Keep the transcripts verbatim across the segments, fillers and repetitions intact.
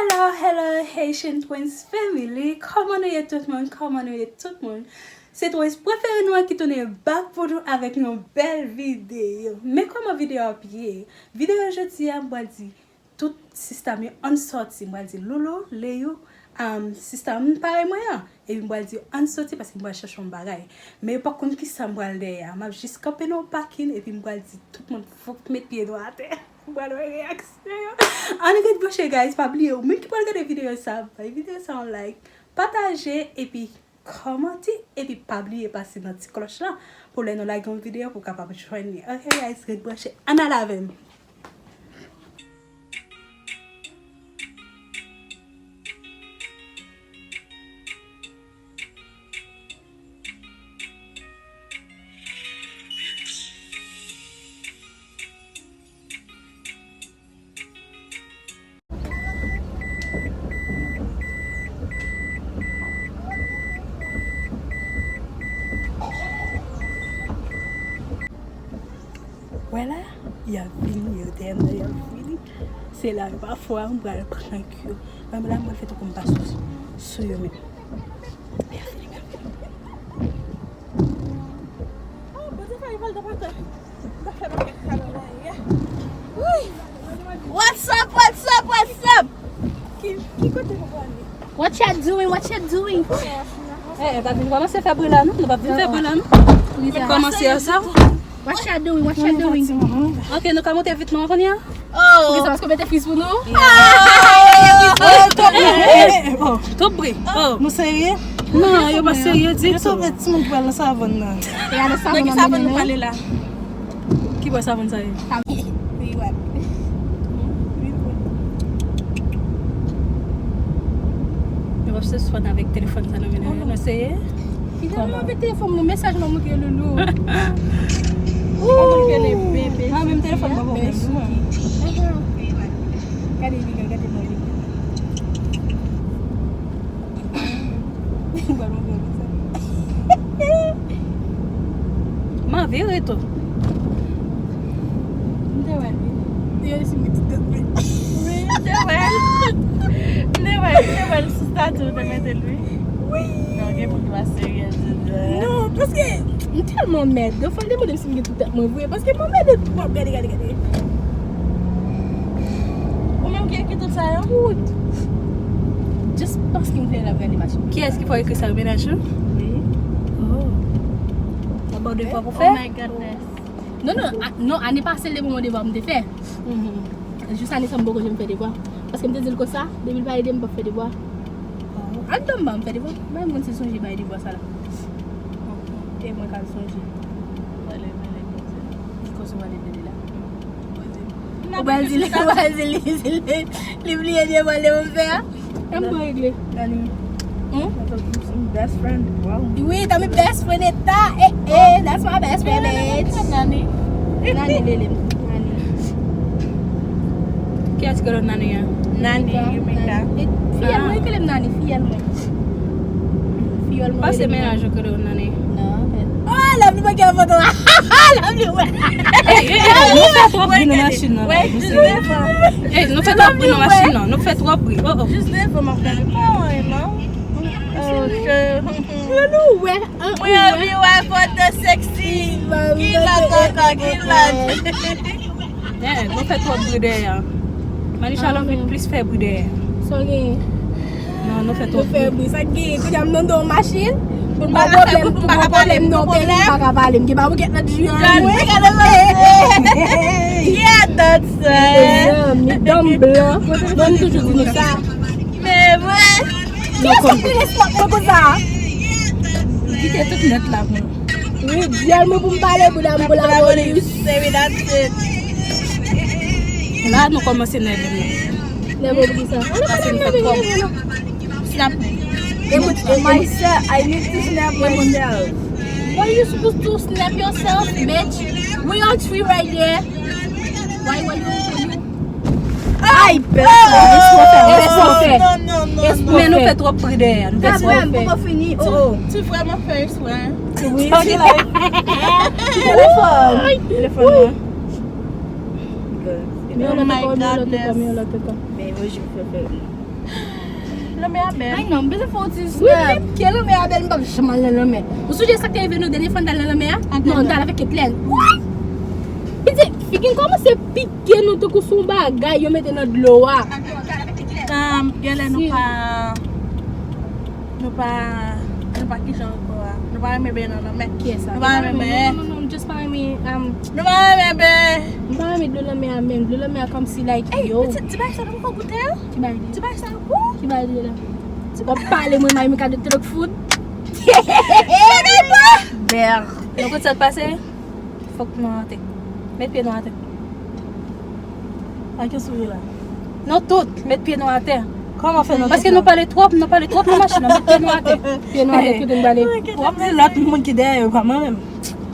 Hello, hello, Haitian Twins Family. Kòman nou ye tout moun? Kòman nou ye tout moun? Se twins prefere nou an ki tounen back pou nou avèk yon bèl videyo. Men kòman videyo ap ye? Videyo jodi a, m pral di tout sista m yo ann sòti. M pral di Loulou, Leyou, um, sista m parèy mwen an. Epi m pral di yo ann sòti paske m pral chèche yon bagay. Men yo pa konn kisa m pral dèyè a. M ap jis kanpe nan yon pakin epi m pral di tout moun fòk met pye nou atè. M pral wè reyaksyon yo. Ann ret branche, guys. Pa bliye, ou menm ki pral gade videyo sa, bay videyo sa yon like, pataje epi kòmante epi pa bliye pase nan ti klòch la pou lè nou lage yon videyo pou w kapab jwenn li. Ok, guys, ret branche. Ann ale avè m. Wè la, y ap vini, yo dèyè m nan, y ap vini. Se la, yo pa fò a, m pral prank yo. Mwen la, mwen fè tankou m pa sou, sou yo menm. Men y ap vini, men y ap vini. Oh, Bondye fè rival de patè. M pa fè bagay sa nan la, yeah. What's up, what's up, what's up? Ki, ki kote nou prale? What y'all doing? What y'all doing? Eh, eh, pa vin kòmanse fè bri la, non. Nou pa vin fè bri la, non. Kòmanse a sa. What y'all doing? What y'all doing? Ok, nou ka monte vit nou an kounye a? Oh. Poukisa, paske w mete friz pou nou? Oh, twòp bri. Oh, twòp bri. Oh. Nou serye? Non, yo pa serye ditou. Yo sove timoun ki pral nan savann nan. E a nan savann nan ki savann nou prale la? Ki bò savann sa ye? Wi, wè. Yo p ap sispann avèk telefòn sa nan men yo. Nou seye? Kòman? Avèk telefòn mwen, mesaj mwen montre Loulou. Ou moun rele bebe. Ah, menm telefòn mwen pou mwen. Gade li, gade mwen li. M a vire tou. M te wè l, wi. Yo, si m te wè l. Wi, m te wè l. M te wè l, m te wè l sou stati, ou te mete l, wi. Wi. Non, gen moun ki pa serye, je, je. Non, paske m tèlman mèd. Fò l te mande m si m gen tout tèt mwen vre. Paske m anmède twòp, gade, gade, gade. Ou menm ki ekri tout sa yo? Tout. Just paske m konnen l ap gade machin. Kiyès ki fè w ekri sa yo, mennaj ou? Wi. Oh. Ou gen devwa pou fè? Oh my goodness. Non, non, a, non, ane pase l te ban mwen devwa pou m te fè. Mhm. Jis ane sa m poko janm fè devwa. Paske m te di l konsa, depi l pa ede m, m p ap fè devwa. Oh. Anndan m pa m fè devwa. Bay m konn si l sonje bay devwa sa la. E mwen k al sonje. Wale mele koze. Ki koze wale mele la? Ou pral di li, ou pral di li, li, li bliye devwa l te ban m fè a? Ann pran regle. Nani? Hmm? Best friend. Wow. Wi, tanmi best friend eta. Eh, eh, that's my best friend, bitch. Nani? Nani, Lele. Nani. Kiyès ki rele Nani a? Nani, Yumika. Fiyèl mwen ki rele m Nani, fiyèl mwen. Fiyèl mwen. Pase mennaj ou ki rele w Nani. Non, men. Oh, love li manke yon foto. Love li wè. Ey, ey, ey, nou fè twòp bri nan machin nan. Ey, nou fè twòp bri nan machin nan. Nou fè twòp bri. Oh, oh. Jis devan m ap gade. Oh, non. Oh, chè. Loulou, wè. Mwen anvi wè foto sexy. Kilòt ankò, kilòt. Eh, nou fè twòp bri dèyè a. Manisha Love vin plis fè bri dèyè a. Sa w genyen? Non, nou fè twòp bri. Nou fè bri. Sa k genyen? Kounye a m nan yon machin. Pou m pa pwoblèm, pou m pa ka pale, m nan peyi, m pa ka pale. M gen pa bouket nan jwi an. Yeah, that's it. Mezanmi, dan m blan. Mwen toujou di nou sa. Men vre. Kiyès ap pile snap mwen konsa? Kite tout nèt la pou mwen. Wi, dyòl mwen pou m pale, bouda m pou lapolis. Se wi, that's it. La, nou kòmanse nève nou. Nève pou kisa? Paske nou fè twòp. Snap. Myself, I need to snap myself. Boy, you supposed to snap yourself, bitch. We are three right there. Why, why you, you? Ay, pèsonn. Espò fè, espò fè. Non, non, non, non. Men nou fè twòp bri dèyè. Nou fè twòp bri. Poko fini. Oh, oh. Tu vraiment fè espre, hein? Wi, se la. Telefòn. Telefòn nan. Oh my goodness. Men emoji m fè fè. Lanmè a bèl. Ay non, m bezwen fè yon ti snap. Wi, men ke lanmè a bèl, m p ap janm al nan lanmè. Ou sonje sa k te rive nou dènye fwa n t al nan lanmè a? Non, n t al avèk Ketlèn. What? Pitit, figi n kòmanse pike nou tankou se yon bagay yo mete nan dlo a. Um, genlè nou pa, nou pa, nou pa kijan ankò a. Nou pa renmen bèy nan lanmè. Kiyès sa? Nou pa renmen bèy. Non, non, non, non, m just pa renmen, um, nou pa renmen bèy. M pa renmen dlo lanmè a menm. Dlo lanmè a kòmsi like, yo. Pitit, ti bagay sa nou poko goute l? Ki bagay li? Ti bagay sa yo bon. Ki bagay li la? W ap pale mwen, Mayi Mika de telok food. Bèr. Nou konn sa k pase? Fòk nou atè. Met pye nou atè. Ak yon souri la. Nou tout, met pye nou atè. Kòman fè nou? Paske nou pale twòp, nou pale twòp nan machin nan. Met pye nou atè. Pye nou atè, kote n prale? W ap di lòt moun ki dèyè yo, pa mwen menm.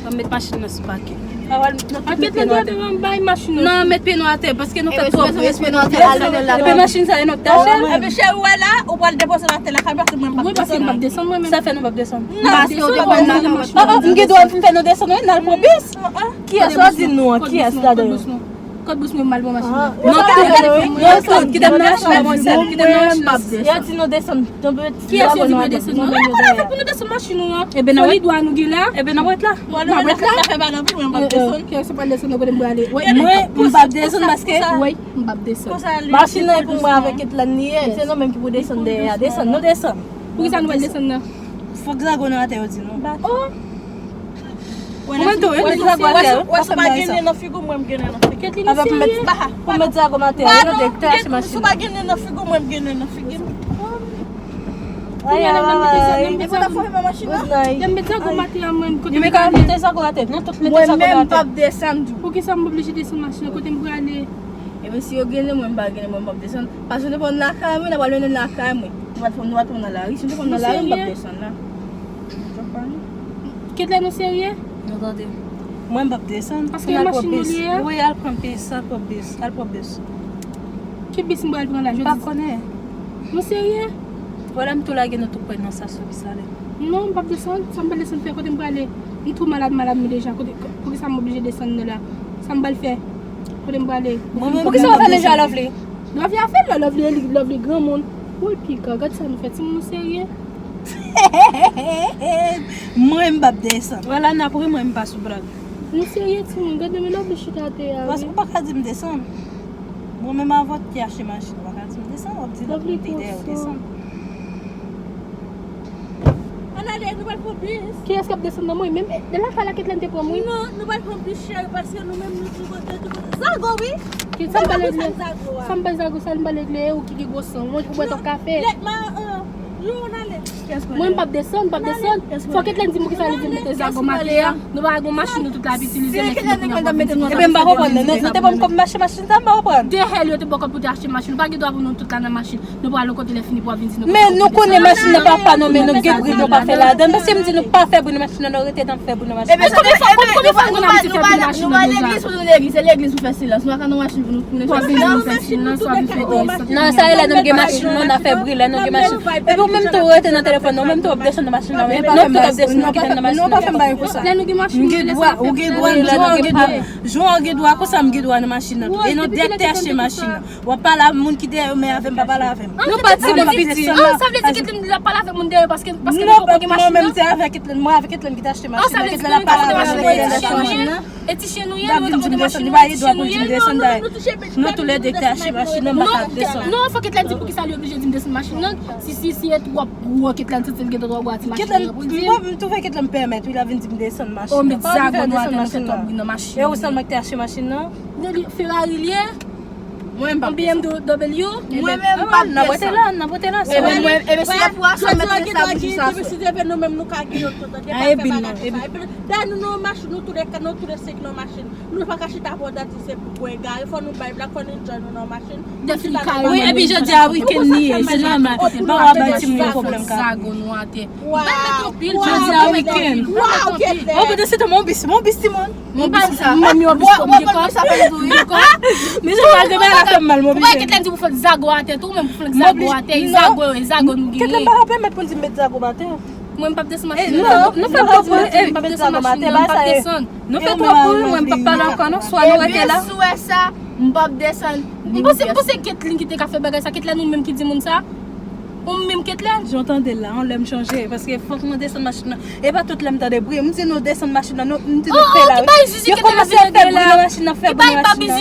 Ann met machin nan sou pake. Ann met pye nou atè. Ann bay machin nan. Non, met pye nou atè, paske nou fè twòp bri. Epi machin sa e nou k t achte l. Epi cheri, ou wè la, ou pral depoze l atè la, kamyon mwen p ap desann. Wi, paske m p ap desann mwen menm. Sa fè nou p ap desann? M desann. Oh, oh, m gen dwa fè nou desann, wi, n al pran bis. Kiyès w ap di nou an? Kiyès ladan yo? Kot bous mwen mal pran machin nan? Non, tout, non, tout, kite m nan machin nan, mwen sèl, kite m nan machin nan. Yo di nou desann. Kiyès yo di mwen desann nan? Kòman fè pou nou desann machin ou an? Ebyen, n ap ret la. Fò li dwa nou gen la. Ebyen, n ap ret la. N ap ret la. Sa fè mal anpil, mwen m p ap desann. Kiyès ou pral desann nan kote m prale? Wi, mwen, m p ap desann paske. Wi, m p ap desann. Machin nan e pou mwen avèk Ketlèn li ye. Se nou menm ki pou desann dèyè a. Desann, nou desann. Poukisa nou pral desann nan? Fòk zago nou atè yo di nou. Oh! Ou menm tou, wi, mete zago atè, wi. Wè si w pa gen nen nan figi w, mwen m gen nen nan figi m. Avèk pou mete, pou mete zago m atè, wi, nou te achte machin. Si w pa gen nen nan figi w, mwen m gen nen nan figi m. Ay, ay, ay. Epi w t ap fòme machin nan? Lè m met zago m atè a, mwen, kote m prale? Mete zago atè, nou tout mete zago nou atè. Mwen menm m p ap desann tou. Poukisa m oblije desann machin nan? Kote m prale? Ebyen, si yo gen nen, mwen m pa gen nen, mwen m p ap desann. Paske nou te pran lakay mwen, n ap al mennen lakay mwen. Nou pa t pran, nou pa t pran nan lari. Si nou te pran nan lari, m p ap desann la. Ketlèn, ou serye? Nou tande. Mwen m p ap desann. Paske machin nou li ye a? Wi, al pran bis, al pran bis, al pran bis. Ki bis m pral pran la? M pa konnen. Nou serye? Vwala m tou lage nou tou prè nan sa sou bis la. Non, m p ap desann. Sa m pral desann fè? Kote m prale? M tou malad, malad mwen deja. Kote, poukisa m oblije desann nan la? Sa m pral fè? Kote m prale? Mwen menm poukisa w fè deja Lovely? Lovely a fè lè Lovely, Lovely granmoun. Woy piga, gad sa nou fè timoun, nou serye? Mwen m p ap desann. Vwala n ap ri, mwen m pa sou blag. Nou serye timoun, gade men Lovely chita atè a. Paske ou pa ka di m desann. Mwen menm avan w te achte machin, ou pa ka di m desann, w ap di lòt moun te dèyè w desann. Ann ale, nou pral pran bis. Kiyès k ap desann nan mwen? Menm, e, de lakay la Ketlèn te pran m, wi. Non, nou pral pran bis cheri, paske nou menm nou tou kote, tou kote. Zago, wi. Ki sa m pale de? Zago a. Sa m pale zago, sa m pale de ou ki gen gwo san. Ou bwè twòp kafe. Lèt ma, euh, nou ann ale. Mwen m p ap desann, m p ap desann. Fò Ketlèn di m poukisa li di m mete zago m atè a. Nou pa gon machin nou tout la ap itilize, men si nou pran pou vin di nou. Ebyen m pa konprann, nou, nou te ban m kòb m achte machin sa, m pa konprann. De hèl yo te ba w kòb pou te achte machin, ou pa gen dwa pou nou tout la nan machin. Nou pral yon kote lè fini pou w ap vin di nou. Men nou konnen machin nan pa pa nou, men nou gen bri nou pa fè ladan. Paske m di nou pa fè bri nan machin nan, nou rete nan fè bri nan machin nan. Ebyen, konbyen fwa, konbyen fwa nou konn abitye fè bri nan machin nan deja? Nou al legliz pou nou legliz, se legliz pou fè silans. Nou pa ka nan machin pou nou, pou nou fè silans. Pou ap vin fè silans, pou ap vin fè silans. Non, sa e lè nou gen machin, nou fè bri, lè nou gen machin. Epi ou menm tou ou rete nan telefòn nan, ou menm tou w ap desann nan machin nan. Nou tout ap desann, nou kite nan machin nan. Non, pa fè m bagay konsa. Lè nou gen machin, nou lese fè bri, lè nou gen machin. Jan w gen dwa konsa, m gen dwa nan machin nan tou. E nou dèk te achte machin nan. W ap pale a moun ki dèyè yo, men avè m pa pale avè m. Nou pa timoun piti. Ah, sa vle di Ketlèn li ap pale avèk moun dèyè yo paske, paske nou poko gen machin nan? Non, mwen menm se avèk Ketlèn, mwen avèk Ketlèn ki te achte machin nan. Ketlèn ap pale avè moun dèyè nan machin nan. E ti chen nou ye, nou te konte machin nou, e ti chen nou ye. Nou toulède te achte machin nan, m pa ka desann. Non, fò Ketlèn di poukisa li oblije di m desann machin nan. Si, si, si e twòp gwo Ketlèn santi l gen twòp gwo a ti machin nan pou l di. Ketlèn, m twouve Ketlèn pèmèt, wi, l ap vin di m desann machin nan. O, met zago nou atè, nou fè twòp bri nan machin nan. E ou sèlman ki te achte machin nan? Ferrari l ye? Mwen m p ap desann. Yon B M W? Mwen menm m p ap desann. N ap rete la, n ap rete la. Ebyen mwen, ebyen si e pou asanm mèt rete la pou jou sa sot. Si te vle nou menm nou ka gen yon tout tan. Dayè nou nan machin, nou tou lè, nou tou lè senk nan machin. Nou pa ka chita pou dati se pou bwè gare, fò nou bay blag, fò nou enjoy nou nan machin. Wi, epi jodi a weekend li ye, se nòmal. Ba w ap bay timoun yo pwoblèm ka. Zago nou atè. Jodi a weekend. Waw, Ketlèn. Bon, pandan se tan, mon bis, mon bis timoun. Mon bis sa. Mwen menm yon bis pou m gen kò. Mizè mal de bagay la fè m mal, mon bis. Ou pa Ketlèn di pou flank zago atè tou, ou menm pou flank zago atè, e zago, e zago nou genyen. Ketlèn pa ka pèmèt pou n di m met zago m atè. Mwen m p ap desann machin nan. Non, nou fè twòp bri, m p ap desann machin nan, m p ap desann. Nou fè twòp bri, mwen m p ap pale ankò non, swa nou rete la. Ebyen si w wè sa, m p ap desann. M panse, m panse Ketlin ki te ka fè bagay sa. Ketlin, ou menm ki di moun sa? Ou menm Ketlin? Jan w tande l la, yon lè m chanje, paske fòk mwen desann machin nan. E pa tout lè m tande bri. M di nou desann machin nan, nou, m di nou fè la, wi. Yo kòmanse ap fè bri nan machin nan, fè bri nan machin nan.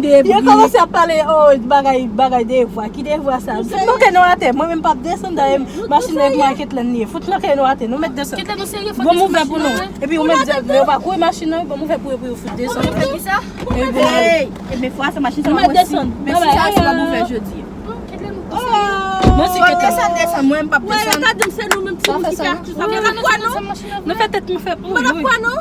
Wi, yo kòmanse ap pale, oh, bagay, bagay devwa. Ki devwa sa? Foutre nou atè, mwen menm p ap desann, dayè machin nan e pou mwen Ketlin li ye. Foutre nou atè, nou mèt desann. Bon, m ouvè pou nou. Epi ou menm, yo pa kouri machin nan, bon, m ouvè pou yo, pou yo fout desann. Hey, ebyen fwa sa machin sa pa pran si. Men si sa se la pou fè jodi. Mwen si ke desann, desann, mwen m p ap desann. Gade m, se nou menm timoun ki fè tout sa. Nou fè tèt nou fè pou nou.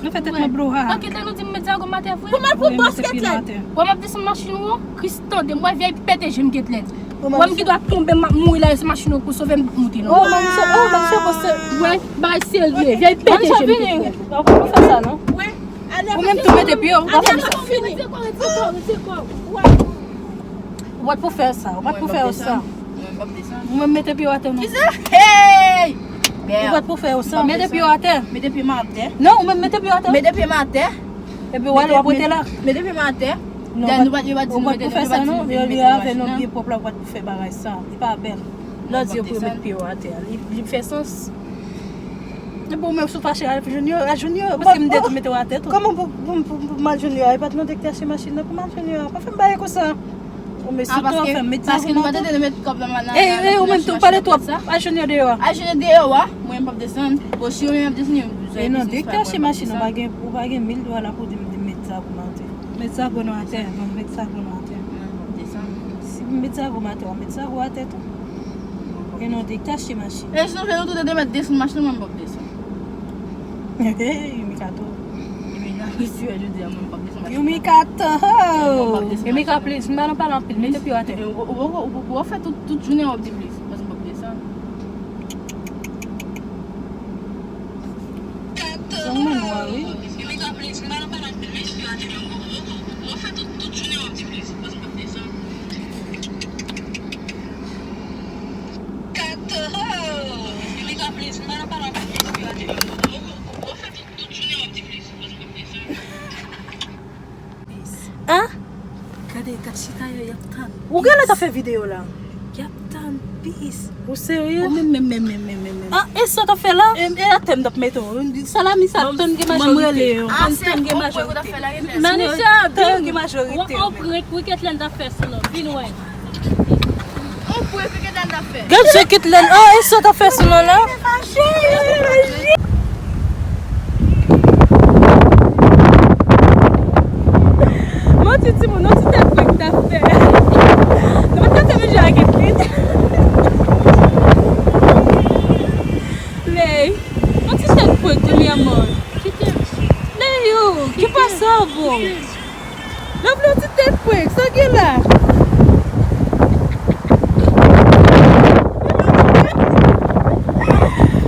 Nou fè tèt nou blouha. Pou m al pou bòs Ketlin. Wè m ap desann machin ou, Kris tande m, wè vyèy pete je m Ketlin. Wè m ki dwa tonbe, m ap mouri la, se machin ou pou sove m, m ap monte non. Wè, bagay serye, vyèy pete je m Ketlin. Ou menm tou mete pye w. Ou pa t pou fè sa, ou pa t pou fè yo sa. Ou menm mete pye w atè non. Kisa? Hey! Ou pa t pou fè yo sa. Mete pye w atè. Mete pye m atè. Non, ou menm mete pye w atè. Mete pye m atè. Epi w ale w ap rete la. Mete pye m atè. Non, ou pa t pou fè sa non. Yo avè non pye pwòp la, ou pa t pou fè bagay sa. Li pa bèl. Lè w di yo pou yo met pye yo atè a, li, li fè sans. Epi ou menm si w fache a Junior, a Junior, paske m te di mete w atè tou. Kòman pou, pou, pou, pou m al Junior a? E pa t mwen te ki te achte machin nan pou m al Junior a? Pa fè m bagay konsa. Ou men sou to fè m met sa sou mwen tou. Ey, ey, ou menm tou pale twòp. A Junior deyò a. A Junior deyò a, mwen m p ap desann. Bon, si yo menm ap desann, yo bezwen. E non, te ki te achte machin nan, ou pa gen, ou pa gen mil dola pou di m, di m met sa pou m atè. Met sa pou nou atè, non, met sa pou nou atè. Si m met sa pou m atè, w ap met sa pou atè tou. E non, te ki te achte machin. E si nou fè nou tou de mèt desann machin nan, mwen m p ap desann. Yumika tou. Yumika tou. Yumika, please, m pa nan pale anpil, mete pye w atè. Ou, ou, ou, ou, ou fè tout, tout jounen w ap di please. Mwen m p ap desann. Sa w menm wè wi. Ah? Gade, gade chita yo, y ap tann. Ou genlè ta fè videyo la. Y ap tann bis. Ou serye? Ou menm, menm, menm, menm, menm, menm, menm. Ah, e sa w ta fè la? E, e atè m t ap mete w. Salami sa, tann gen majorite. Tann, tann gen majorite. Manisha, tann gen majorite. On prank wi Ketlène ta fè sou nou. Vin wè. On prank wi Ketlène ta fè. Gad je Ketlène. Ah, e sa w ta fè sou nou la? Manti timoun, non, ti tèt prank ta fè. Nou pa t ka fè menm jan ak Edlin. Ley, yon ti tèt prank premyèman. Ley, yo, ki pa sa bon? Nan vle yon ti tèt prank, sa gen la?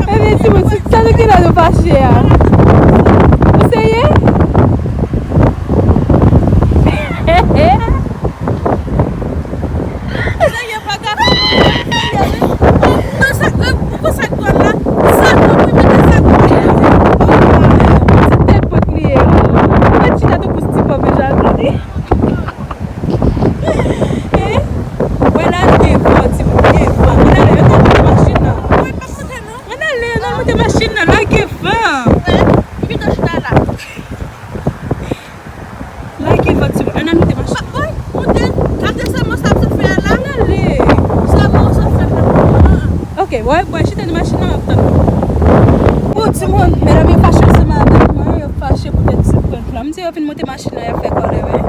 Ebyen, timoun, sa nou gen la nou fache a? Ou serye? Serye, pa ka fè. Non, sa, ou konn sa k dwòl la? Sa, non, wi, mete sa k dwòl la. Ti tèt prank li ye. Ou mèt chita tankou Steve Urkel, jan l tande. Wè la, l gen van, timoun, l gen van. Ann ale, yo ta monte machin nan. Ann ale, ann al monte machin nan, la gen van. Lage van, timoun, ann al monte machin. Monte, gade sèlman sa ap fè a la. Ann ale. Sèlman sa ap fè la. Ok, wè, bwè, chita nan machin nan, m ap tann. Bon, timoun, medam yo fache ansanm avèk mwen, yo fache poutèt ti prank la. M di yo vin monte machin nan, y ap fè kòlè, wi.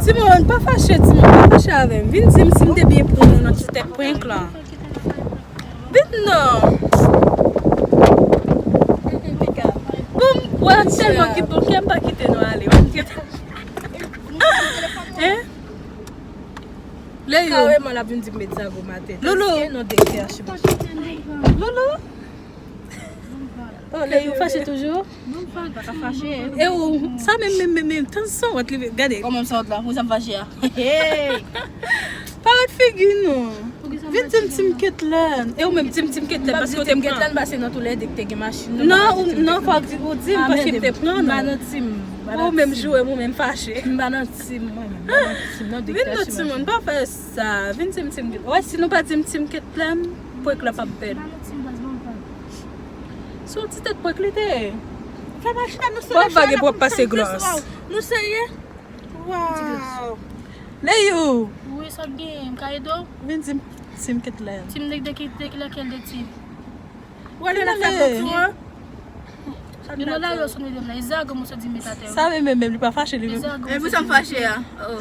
Timoun, pa fache, timoun, pa fache avè m. Vin di m si m te byen pran nou nan ti tèt prank la. Vin non. Bon, wè, tèlman ki bon, kè m pa kite nou ale. Hein? Leo. Kareman, l ap vin di m met zago m atè. Loulou. Tèske non de kè achte machin. Loulou. Oh, Leo fache toujou? Non, pa, pa ka fache. E ou, sa menm, menm, menm, menm, tann sanwòt li, gade. Kòman m sanwòt la? Pou sa m fache a? Hey! Parèt figi nou. Poukisa Vin di m Team Ketlen. E ou menm di m Team Ketlen paske ou te pran. Ketlen pase nan toulède ki te gen machin. Non, ou, non, fòk ou di m paske m te pran. M pa nan team. Ou menm joure m, ou menm fache. M pa nan team, mwen menm. M pa nan team, non. Vin non, timoun, pa fè sa. Vin di m Team Ketlen. Wè, si nou pa di m Team Ketlen, prank la p ap bèl. M pa nan team, baz, bon, bon. Se yon ti tèt prank li te ye. Fè machin nou serye. Bon, vage pou ap pase glòs. Nou serye? Wow. Leyou. Wi, sa k genyen? M ka ede w? Vin di m Team Ketlen. Team de, de ki, de ki, lakèl de team? Ou ale la fè konkou an? Youn nan la yo sone dèyè m la. E zago m sot di met atè. Sa vle menm, menm li pa fache li menm. E pou sa m fache a. Oh.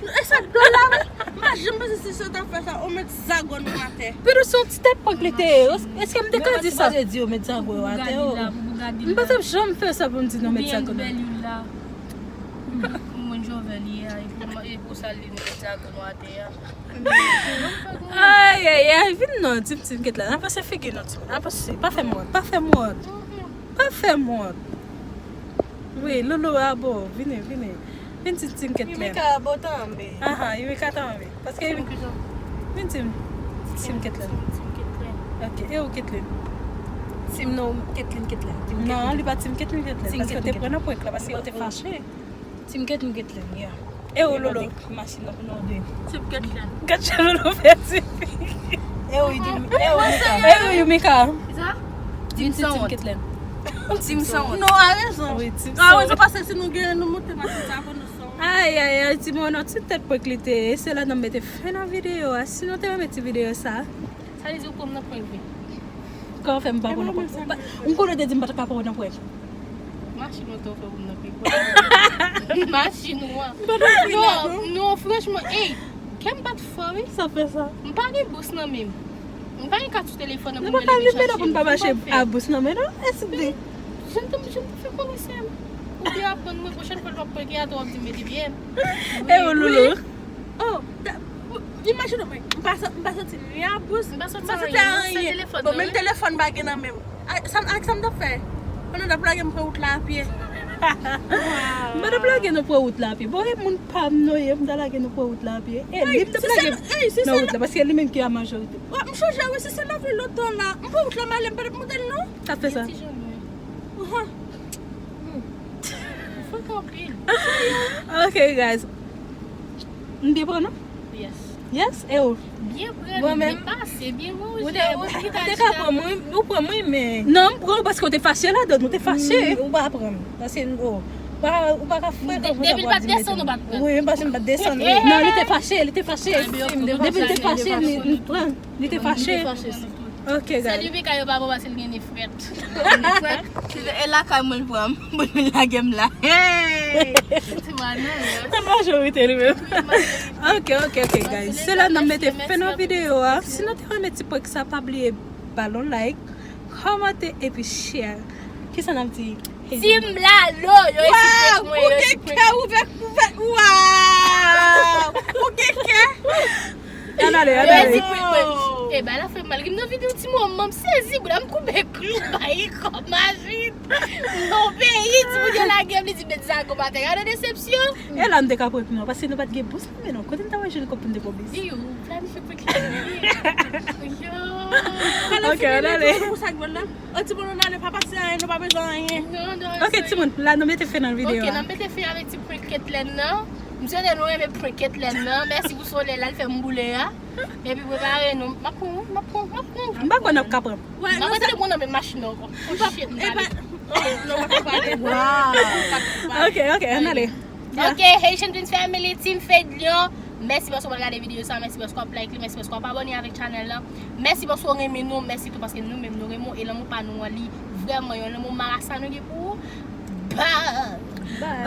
E sa k dwe la wi. M pa janm panse si se ta fè sa, ou met zago nou atè. Pidou se yon ti tèt prank li te ye. Èske m te ka di sa? Di yo met zago yo atè yo. M pa t ap janm fè sa pou m di nou met zago nou. Mwen jovèl ye a, e pou, e pou sa li met zago nou atè a. Ay, ay, ay, vin non, Team, Team Ketlen. N ap pase figi non, timoun. N ap pase, pa fè m wont, pa fè m wont. Pa fè m wont. Wi, Loulou a bon, vini, vini. Vin Team, Team Ketlen. Yumika a bon tanbe. Aha, Yumika tanbe. Paske Yumika. Vin Team, Team Ketlen. Ok, e ou Ketlen? Team non, Ketlen, Ketlen. Non, li pa Team Ketlen, Ketlen. Paske ou te pran nan prank la, paske ou te fache. Team Ketlen, Ketlen, yeah. E ou, Loulou? Machin nan pou nou de. Team Ketlen. Gad jan Loulou fè ti fi. E ou, Yumi-, e ou, Yumika? E ou, Yumika? Kisa? Team Ketlen. Team sanwont. Non, a rezon. Wi, Team sanwont. A rezon, paske si nou genyen, nou monte machin sa pou nou sanwont. Ay, ay, ay, timoun, yon ti tèt prank li te ye. Se la n ap mete fen nan videyo a. Si nou te renmen ti videyo sa, Sa vle di ou pran m nan prank vre? Kòman fè m pa pran nan prank? M konnen w te di m pa t ka pran w nan prank. Machin ou te ofri pou m nan prank. Machin ou an. Non, non, franchman, ey, kè m bat fò wi. Sa fè sa. M pa gen bous nan men m. M pa gen kat sou telefòn nan pou m rele mechanste. Nou pa ka viv menm pou n pa mache a bous nan men nou. Èske jan m te, jan m te fè konnen se m. Ou te aprann mwen, pwochèn fwa l w ap prank atò w ap di m mete pye m. E ou, Loulou? Oh, imajine w, m pa sa-, m pa santi ni abous, m pa santi anyen. Bon, menm telefòn m pa gen nan men m. Ak sa, ak sa m t ap fè? Pandan l ap lage m pran wout la apye. M pa t ap lage nou pran wout la apye. Bon, e moun pa m nou ye, m ta lage nou pran wout la apye. E li m t ap lage nan wout la, paske li menm ki a majorite. M chonje wi, si se nan vil lontan la, m pran wout la, m ale, m pa t ap monte l non. Sa fè sa. Gen ti jan mwen. Fòk anpil. Ok, guys. M byen pran, non? Yes. Yes? E ou? Byen pran, byen pase, byen manje. Ou te, ou te ka pran mwen, ou pran mwen, men. Non, m pran ou paske ou te fache ladan, ou te fache. Ou pa pran m. Paske, oh, ou pa, ou pa ka frekan konsa pou w ap di m mete m. Depi l pa t desann, ou pa t pran. Wi, m pa janm pa t desann, wi. Non, li te fache, li te fache. Depi l te fache, li, li pran. Li te fache. Ok, guys. Sèl Yumika yo pa bon paske l gen ne frèt. Ne frèt? E lakay mwen l pran m, pou l vin lage m la. Hey! Ti manèj. Sa majorite li menm. Ok, ok, ok, guys. Se la n ap mete fen nan videyo a. Si nou te renmen ti prank sa, pa bliye ba l yon like, kòmante epi share. Kisa n ap di? Team Lalo, yo ekip mwen, yo ekip mwen. Ou gen kè ouvè, ouvè. Wow! Ou gen kè. Ann ale, ann ale. E bay la fè mal. Ri m nan videyo ti moman, m sezi, bouda m koupe klou, bay kòb machin. Non, peyi, ti moun yo lage m, li di met zago m atè. Gade desepsyon. E la m te ka pran non, paske nou pa t gen bous nan men nou. Kote n ta wè jwenn kòb pou n te pran bis? Yo, planifye prank la. Yo. Ok, ann ale. Pou sa k bon la. O timoun, ann ale, pa pase anyen, nou pa bezwen anyen. Ok, timoun, la nou mete fen nan videyo a. Ok, n ap mete fen avèk ti prank Ketlen nan. M swete nou renmen prank Ketlen nan. Mèsi pou solèy la, l fè m boule a. Epi prepare nou. M ap pran, m ap pran, m ap pran. M pa kwè n ap ka pran. M ap rete pran nan men machin nan ankò. Oh, shit, m pale. Wow. Ok, ok, ann ale. Ok, Haitian Twins Family, Team Fedlion. Mèsi paske w ap gade videyo sa, mèsi paske w ap like li, mèsi paske w ap abòne avèk channel la. Mèsi paske w renmen nou, mèsi tou paske nou menm nou renmen w e lanmou pa nou an li vrèman yon lanmou marasa nou gen pou ou. Bye.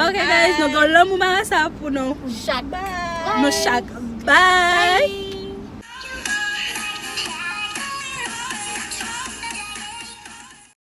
Ok guys, nou gen lanmou marasa pou nou. Chak. Nou chak. Bye.